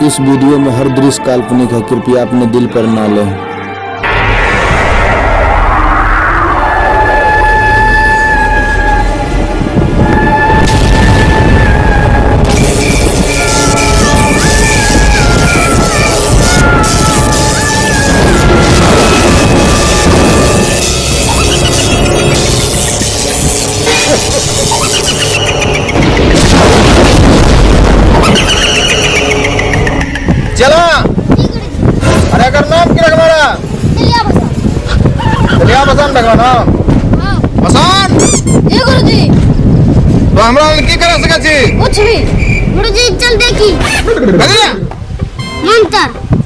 इस वीडियो में हर दृश्य काल्पनिक है, कृपया अपने दिल पर ना लें। चला। अरे एकर नाम की रखबा रे? दलिया बसान रखबा नाम। बसान जी गुरुजी। तो हमरा लग की करा सकै छी? कुछ भी गुरुजी। चल देखी कथी? मंत्र।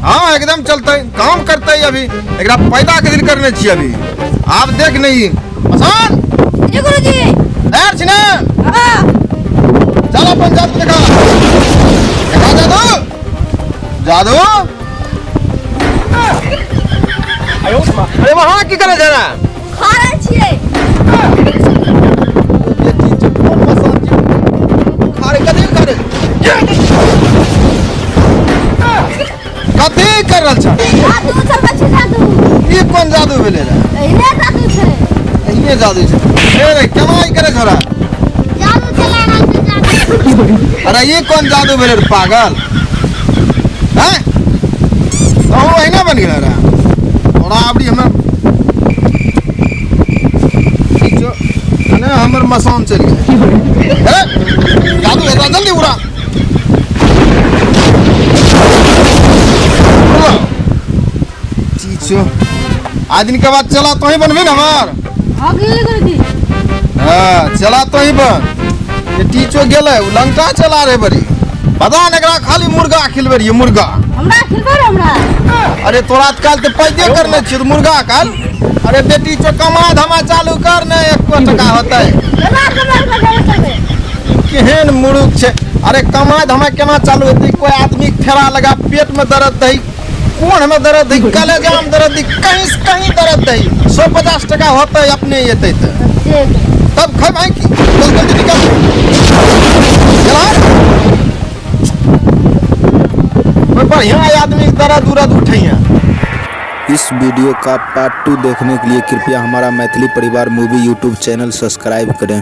हाँ एकदम चलते, काम करते अभी। एकरा पैदा के दिन करने छी अभी। आप देख नहीं बसान। जी गुरुजी। तैयार छी ना? हाँ। चल अपन जादू देखा। देखा जादू। जादू। अरे वहाँ की करे जरा? खा रहे छियै। ये चीज छै, कोन मसान छै? खा रे, कथी खा रे? कथी कर रहल छ? जादू सब छै जादू। ई कोन जादू भेलै रे? एहने जादू छै। एहने जादू छै। ए रे, केना ई करे छोरा? जादू चला रहल छै जादू। अरे ई कोन जादू भेलै रे पागल? हैं? तोहू एहिना बन गेल रे। तोरा अबरी हमर अने हमर मसान चलि गेलै। ए, जादू एकरा जल्दी उड़ा। चीचो आज दिन के बाद चला तो ही बनबी ना हमार। हाँ गेलै गुरुजी। हाँ चला तो ही बन। ये टीचो गेलै उ लंका चला रहे बड़ी। पता नहीं एकरा खाली मुर्गा खिलबै रहियै मुर्गा। हमरा खिलबै रे हमरा। अरे तोरा तऽ काल तऽ पैदे करने छियै तऽ मुर्गा काल। अरे बेटी चो कमा धमा चालू कर ने एको टका होतै। केना कमा के चालू करबै? केहन मुरुख छै। अरे कमा धमा केना चालू हेतै? कोई आदमी फेरा लगा पेट में दर्द दही, कोढ़ में दर्द दही, कलेजा में दर्द दही, कहीं से कहीं दर्द दही। 150 टका होतै अपने एतै तऽ तब खेबै की? चल जल्दी निकल। चला। कोई बढ़िया आदमी के दर्द उर्द उठैया। इस वीडियो का पार्ट 2 देखने के लिए कृपया हमारा मैथिली परिवार मूवी यूट्यूब चैनल सब्सक्राइब करें।